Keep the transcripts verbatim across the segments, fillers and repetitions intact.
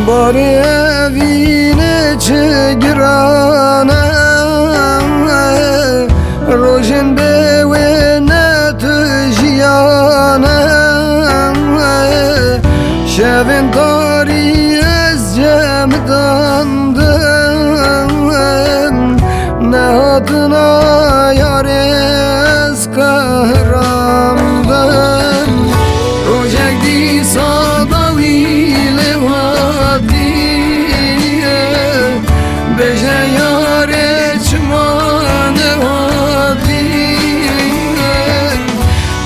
Barê evînê çi giran e, rojên bê wê ne tu jiyan e. Şevên tarî ez cem dandim, nehatina yarê ez qehrandim. Rojek dîsa dawî lê hatî, bêje yarê çima nehatî.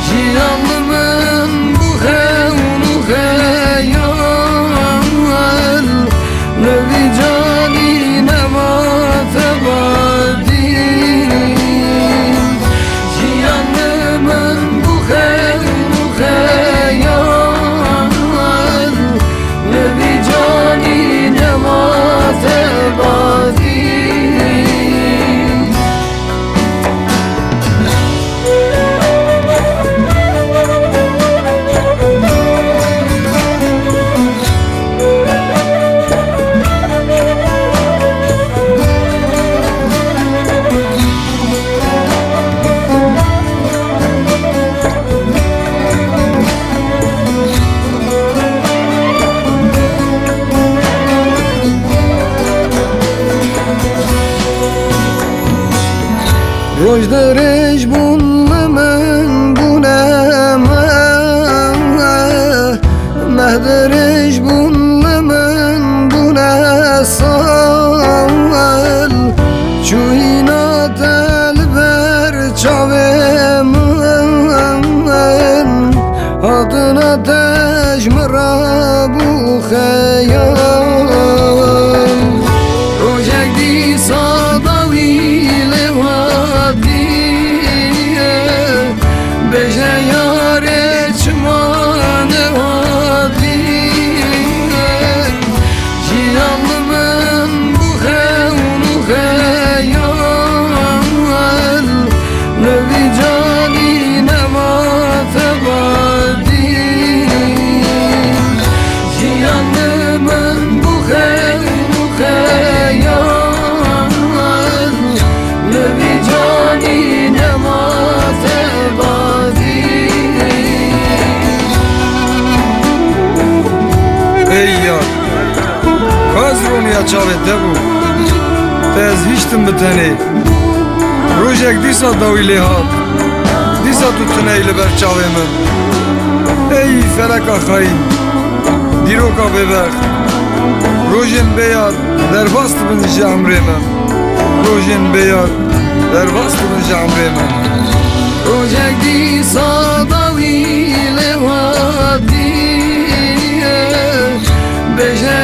Jiyan li min bû xewn û xeyal, li vî canî nema te badî. Jiyan li min bû xewn û xeyal, li vî canî nema te badî. Roj dirêj bûn li min bûne meh, meh dirêj bûn li min bûne sal. Çûyîna te li ber çavê min, hatina te ji min re bû xeyal. Rojek dîsa dawî lê hatî, bêje yarê çima nehatî. Jiyan li min bû xewn û xeyal, li vî canî nema te badî. Jiyan li min bû xewn û xeyal, li vî canî nema te badî. Ey yar, ka ez roniya çavê te bû, te ez hiştim bi tenê. Rojek dîsa dawî lê hat, dîsa tu tuneyî li ber çavê min. Ey feleka xayîn, dîroka bêbext, rojên bêyad derbas dibin ji emrê min. Rojên bêyad derbas dibin ji emrê min. Rojek dîsa dawî lê hatî, bêje